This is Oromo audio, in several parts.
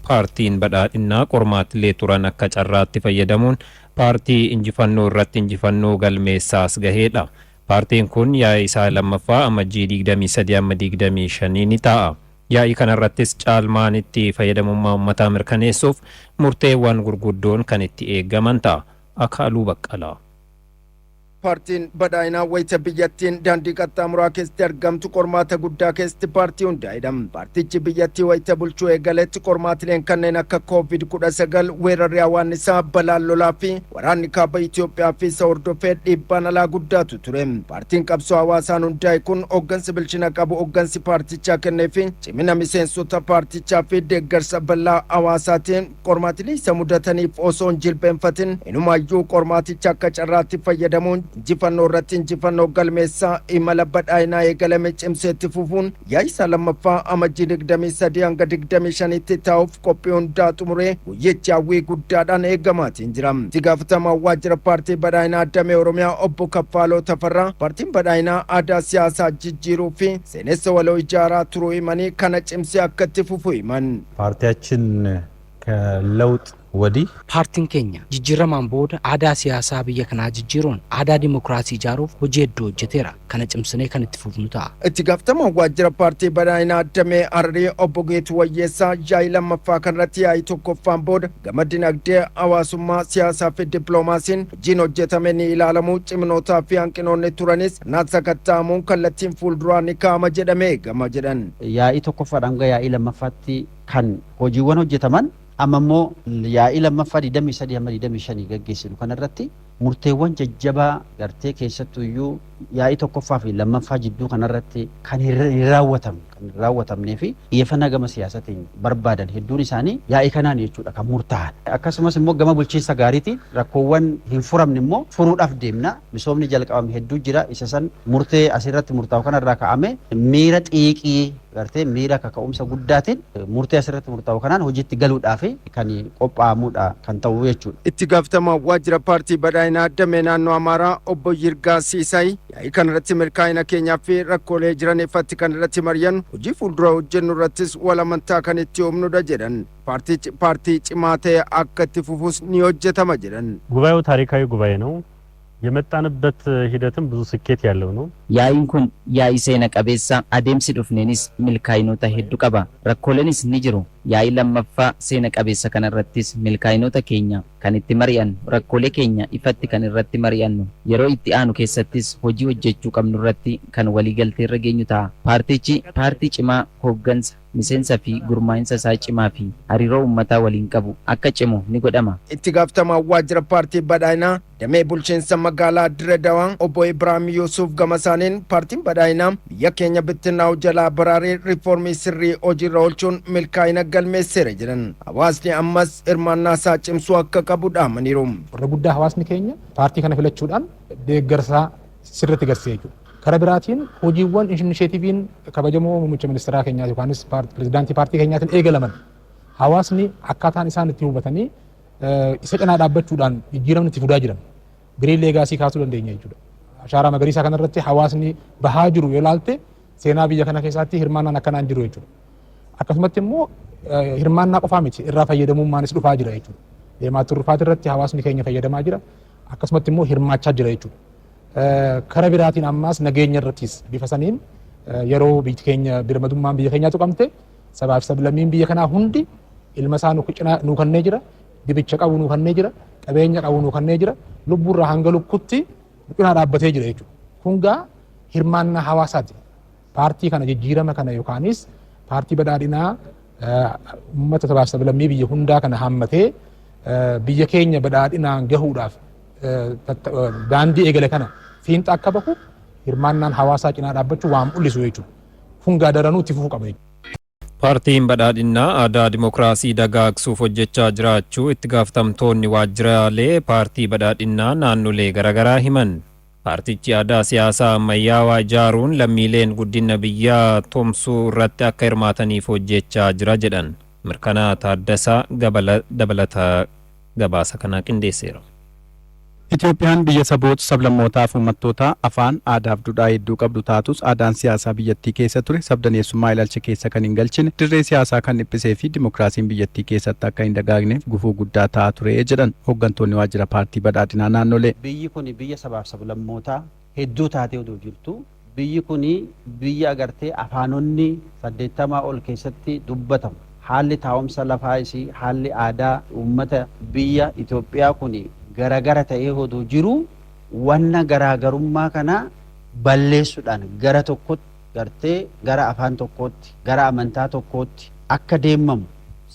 Paartiin Badhaadhinnaa qormaatilee turan akka carraatti fayyadamuun paartii injifannoo irratti injifannoo galmeessaa as gaheedha. Paartiin kun yaa'ii isaa lammaffaa Amajjii 23 amma 25 ni taa'a. Yaa'ii kanarrattis caalmaan itti fayyadamummaa ummataa mirkaneessuuf murteewwan gurguddoon kan itti eegaman ta'a. Akaaluu Baqqalaa. Paartiin Badhaadhinaa wayita biyyattiin daandii qaxxaamuraa keessatti argamtu qormaata guddaa keessatti paartii hundaa'edha. Paartichi biyyattii wayita bulchuu eegaletti qormaatileen kanneen akka Koovid-19, weerarri hawaannisaa, balaan lolaa fi waraanni kaaba Itoophiyaa fi isa hordofee dhiibbaan alaa guddaatu ture. Paartiin qabsoo hawaasaan hundaa'e kun hooggansi bilchina qabu hooggansi paartichaa kennee fi cimina miseensota paartichaa fi deeggarsa bal'aa hawaasaatiin qormaatilee isa mudataniif osoo hin jilbeenfatin, inumaayyuu qormaaticha akka carraatti fayyadamuun injifannoo irratti injifannoo galmeessaa imala badhaadhinaa eegalame cimseetti fufuun yaa'ii isaa lammaffaa Amajjii 23 hanga 25tti taa'uuf qophii hundaa xumuree guyyichi hawwii guddaadhaan eegamaatiin jira. Itti gaafatamaa waajjira Paartii Badhaadhinaa Damee Oromiyaa Obbo Kaffaaloo Tafarraa paartiin badhaadhinaa aadaa siyaasaa jijjiiruu fi seenessa waloo ijaaraa turuu himanii, kana cimsee akka itti fufu himan. ፓርቲያችን ከለውጥ ወዲህ Paartiin keenya jijjiiramaan booda aadaa siyaasaa biyya kanaa jijjiiruun aadaa dimokiraasii ijaaruuf hojii hedduu hojjeteera. Kana cimsinee kan itti fufnu ta'a. Itti gaafatamaan waajjira Paartii Badhaadhinaa Damee Hararii Obbo Geetu Wayyeessaa yaa'ii lammaffaa kanarratti yaa'ii tokkoffaan booda gama dinagdee, hawaasummaa, siyaasaa fi dippiloomaasiin hojiin hojjetame ni ilaalamu, ciminootaa fi hanqinoonni turanis naan sakatta'amuun kallattiin fuulduraa ni kaa'ama jedhamee eegama jedhan. Yaa'ii tokkoffaadhaan hanga yaa'ii lammaffaatti kan hojiiwwan hojjetaman, amma immoo yaa'ii lammaffaa 23 hamma 25 gaggeessinu kanarratti murteewwan jajjabaa gartee keessattuyyuu yaa'ii tokkoffaa fi lammaffaa jidduu kanarratti kan hin raawwatamnee fi xiyyeeffannaa gama siyaasatiin barbaadan hedduun isaanii yaa'ii kanaan jechuudha kan murtaa'an. Akkasumas immoo gama bulchiinsa gaariitiin rakkoowwan hin furamne immoo furuudhaaf deemna. Misoomni jalqabame hedduu jira. Isa san murtee asirratti murtaa'u kanarraa ka'ame miira xiiqii gartee miira kaka'umsa guddaatiin murtee asirratti murtaa'u kanaan hojiitti galuudhaaf kan qophaa'amudha kan ta'u jechuudha. Itti gaafatamaa waajjira Paartii Badhaadhinaa Damee naannoo Amaaraa Obbo Yirgaa Siisaay yaa'ii kanarratti milkaa'ina keenyaa fi rakkoolee jiran ifatti kan irratti mari'annu, hojii fuuldura hojjennu irrattis wal amantaa kan itti uumnudha jedhan. Paartichi paartii cimaa ta'e akka itti fufus ni hojjetama jedhan. ጉባኤው ታሪካዊ ጉባኤ ነው። የመጣንበት ሂደትም ብዙ ስኬት ያለው ነው። Yaa'iin kun yaa'ii seena qabeessa, adeemsi dhufneenis milkaa'inoota hedduu qaba. Rakkoolenis ni jiru. Yaa'ii lammaffaa seena qabeessa kanarrattis milkaa'inoota keenya kan itti mari'annu, rakkoolee keenya ifatti kan irratti mari'annu, yeroo itti aanu keessattis hojii hojjechuu qabnu irratti kan waliigaltee irra geenyu ta'a. Paartichi paartii cimaa hooggansa, miseensa fi gurmaa'insa isaa cimaa fi hariiroo uummataa waliin qabu akka cimu ni godhama. Itti gaafatamaa waajjira Paartii Badhaadhinaa damee bulchiinsa magaalaa Dirre Dawaa Obbo Ibraahim Yuusuf gama isaaniin paartiin badhaadhinaa biyya keenya bittinnaa'u jalaa baraaree riiformii sirrii hojiirra oolchuun milkaa'ina galmeesseera jedhan. Hawaasni ammas hirmaannaa isaa cimsuu akka qabu dhaamaniiru. Warra guddaa hawaasni keenya paartii kana filachuudhaan deeggarsaa sirriitti agarsiisa jechuudha. Karaa biraatiin hojiiwwan inisheetiiviin kabajamoo muummicha ministeeraa keenyaa yookaanis pirezidaantii paartii keenyaatiin eegalaman hawaasni akkaataan isaan itti hubatanii isa cinaa dhaabbachuudhaan jijjiiramni itti fudaa jiran, Green Legacy kaasuu dandeenya jechuudha. Ashaaraa magariisaa kanarratti hawaasni bahaa jiru yoo ilaalte, seenaa biyya kana keessatti hirmaannaan akkanaan jiru jechuudha. Akkasumatti immoo hirmaannaa qofaa miti, irraa fayyadamummaanis dhufaa jira jechuudha. Leemaat Turrufaat irratti hawaasni keenya fayyadamaa jira. Akkasumatti immoo hirmaachaa jira jechuudha. Kara biraatiin ammaas nageenya irrattis bifa saniin yeroo biyyi keenya birmadummaan biyya keenyaa tuqamte, sabaaf sablammiin biyya kanaa hundi ilma isaa nuu kennee jira. Dibicha qabu nuu kennee jira. Qabeenya qabu nuu kennee jira. Lubbuurraa hanga lukkutti cinaa dhaabbatee jira jechuudha. Kun gaa hirmaannaa hawaasaati. Paartii kana, jijjiirama kana yookaanis Paartii Badhaadhinaa uummata sabaaf sablammii biyya hundaa kana hammatee biyya keenya badhaadhinaan gahuudhaaf daandii eegale kana fiinxa akka bahu hirmaannaan hawaasaa cinaa dhaabbachuu waan mul'isu jechuudha. Kun gaa daranuu itti fufuu qaba jechuudha. Paartiin Badhaadhinnaa aadaa dimokiraasii dagaagsuuf hojjechaa jiraachuu itti gaafatamtoonni waajjiraalee Paartii Badhaadhinnaa naannolee garaagaraa himan. Paartichi aadaa siyaasaa ammayyaawaa ijaaruun lammiileen guddina biyyaa tumsuu irratti akka hirmaataniif hojjechaa jira jedhan. Mirkanaa Taaddasaa dabalataa gabaasa kanaa qindeesseera. Itoophiyaan biyya saboota, sablammootaa fi uummattootaa afaan, aadaa fi duudhaa hedduu qabdu taatus, aadaan siyaasaa biyyattii keessa ture sabdaneessummaa ilaalcha keessa kan hin galchine, dirree siyaasaa kan dhiphisee fi dimokiraasiin biyyattii keessatti akka hin dagaagneef gufuu guddaa ta'aa ture jedhan hooggantoonni waajjira Paartii Badhaadhinaa naannolee. Biyyi kun biyya sabaaf sablammootaa hedduu taatee odoo jirtu, biyyi kun biyya agartee afaanonni 80 ol keessatti dubbatamu. Haalli taa'umsa lafaa isii, haalli aadaa uummata biyya Itoophiyaa kun garagara ta'ee odoo jiru, wanna garaagarummaa kana balleessuudhaan gara tokkotti gartee, gara afaan tokkootti, gara amantaa tokkootti akka deemamu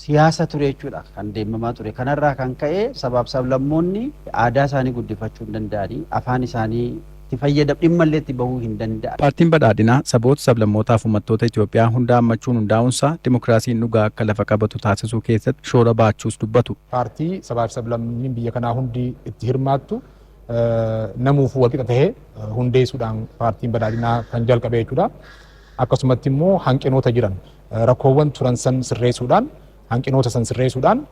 siyaasa ture jechuudha kan deemamaa ture. Kanarraa kan ka'e sabaaf sablammoonni aadaa isaanii guddifachuu hin danda'anii, afaan isaanii itti fayyadam dhimmallee itti bahuu hin danda'an. Paartiin Badhaadhinaa saboota, sablammootaa fi uummattoota Itoophiyaa hunda hammachuun hundaa'uunsaa dimokiraasiin dhugaa akka lafa qabatu taasisuu keessatti shoora baachuus dubbatu. Paartii sabaaf sablammiin biyya kanaa hundi itti hirmaattu, namuuf walqixa tahee hundeessuudhaan Paartiin Badhaadhinaa kan jalqabe jechuudha. Akkasumatti immoo hanqinoota jiran, rakkoowwan turan san sirreessuudhaan, hanqinoota san sirreessuudhaan,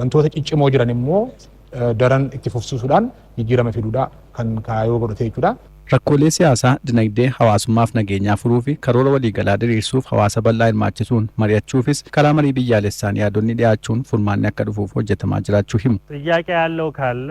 wantoota ciccimoo jiran immoo daran itti fufsiisuudhaan jijjiirama fiduudha kan kaayyoo godhate jechuudha. Rakkoolee siyaasaa, dinagdee, hawaasummaaf nageenyaa furuu fi karoora waliigalaa diriirsuuf hawaasa bal'aa hirmaachisuun mari'achuufis karaa marii biyyaalessaan yaadonni dhiyaachuun furmaanni akka dhufuuf hojjetamaa jiraachuu himu. ጥያቄ ያለው ካለ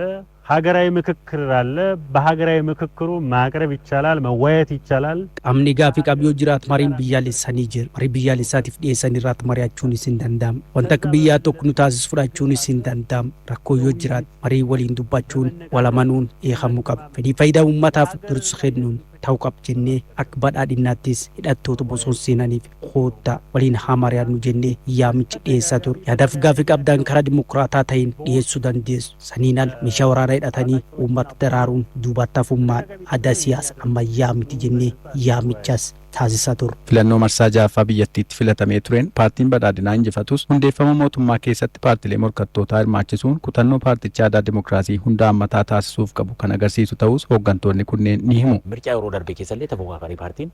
ሀገራዊ ምክክር አለ። በሀገራዊ ምክክሩ ማቅረብ ይቻላል፣ መወያየት ይቻላል። Qaamni gaafii qabu yoo jiraatu mariin biyyaalessaa ni jira. Marii biyyaalessaatiif dhiyeessan irratti mari'achuunis hin danda'amu. Wanta akka biyyaa tokko nu taasisu fudhachuunis hin danda'amu. Rakkoo yoo jiraatu marii waliin dubbachuun, wal amanuun eegamuu qaba. Fedhii faayidaa uummataaf dursa kennuun ta'uu qaba jennee akka Badhaadhinaattis hidhattoota bosona seenaniif koottaa waliin haa mari'annu jennee yaamicha dhiyeessaa ture. Yaadaaf gaafii qabdan karaa dimokiraataa ta'een dhiyeessuu dandeessu. Saniin al meeshaa waraanaa hidhatanii uummata daraaruun duubatti hafummaan aadaa siyaasa ammayyaa miti jennee yaamichas taasisaa turre. Filannoo marsaa ja'affaa biyyattiitti filatamee tureen Paartiin Badhaadhinaa injifatus, hundeeffama mootummaa keessatti paartilee morkattootaa hirmaachisuun kutannoo paartichi aadaa dimokiraasii hunda hammataa taasisuuf qabu kan agarsiisu ta'us hooggantoonni kunneen ni himu. ምርጫ yeroo darbe keessallee ተፎካካሪ paartiin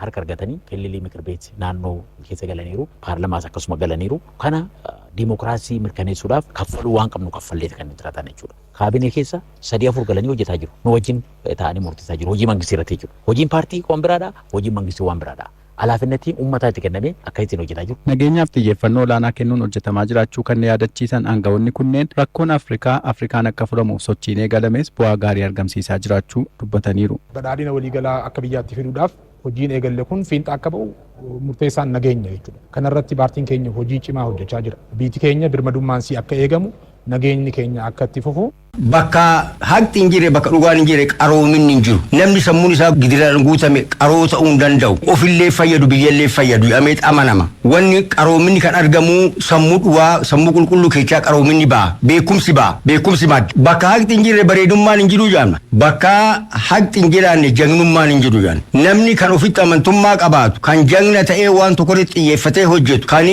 harka argatanii ክልል ምክር ቤት naannoo keessa galaniiru, paarlamaas akkasuma galaniiru. Kana diimokiraasii mirkaneessuudhaaf kaffaluu waan qabnu kaffalleeti kan jiraatan jechuudha. Kaabinee keessa sadii afur galanii hojjetaa jiru. Nu wajjin ta'anii murteessaa jiru. Hojii mangistii irratti jechuudha. Hojiin paartii waan biraadha. Hojiin mangistii waan biraadha. Alaafinnetti uummataa itti kennamee akka ittiin hojjetaa jiru. Nageenyaaf xiyyeeffannoo olaanaa kennuun hojjetamaa jiraachuu kan yaadachiisan aangawoonni kunneen, rakkoon Afrikaa Afrikaan akka furamuuf sochiin eegalames bu'aa gaarii argamsiisaa jiraachuu dubbataniiru. Badhaadhina waliigalaa akka biyyaatti fiduudhaaf hojiin eegalle kun fiinxa akka ba'u murteessaan nageenya jechuudha. Kanarratti paartiin keenya hojii cimaa hojjechaa jira. Biyyi keenya birmadummaan sii akka eegamu, nageenyi keenya akka itti fufu. Bakka haqni hin jirre, bakka dhugaan hin jirre, qaroominni hin jiru. Namni sammuun isaa gidiraan guutame qaroo ta'uu hin danda'u. Ofillee fayyadu, biyyallee fayyadu jedhamee amanama. Wanni qaroominni kan argamu sammuu dhugaa, sammuu qulqulluu keessaa qaroominni ba'a. Beekumsi ba'a. Beekumsi madda. Bakka haqni hin jirre bareedummaan hin jiru jedhama. Bakka haqni hin jiraanne jagnummaan hin jiru jedhama. Namni kan ofitti amantummaa qabaatu, kan jagna ta'ee waan tokkorratti xiyyeeffatee hojjetu, kan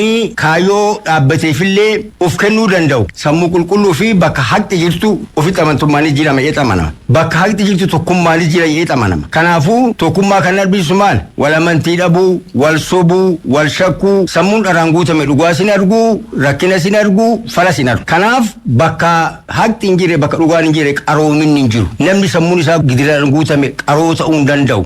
kaayyoo dhaabbateefillee of kennuu danda'u, sammuu qulqulluu fi bakka haqni jirtu ofitti amantummaanis jira jedhee amanama. Bakka haqni jirtu tokkummaanis jira jedhee amanama. Kanaafuu tokkummaa kan arbisu maal? Wal amantii dhabuu, wal sobuu, wal shakkuu, sammuun dharaan guutame dhugaa sin arguu, rakkina sin arguu, fala sin argu. Kanaaf bakka haqni hin jirre, bakka dhugaan hin jirre, qaroominni hin jiru. Namni sammuun isaa gidiraan guutame qaroo ta'uu hin danda'u.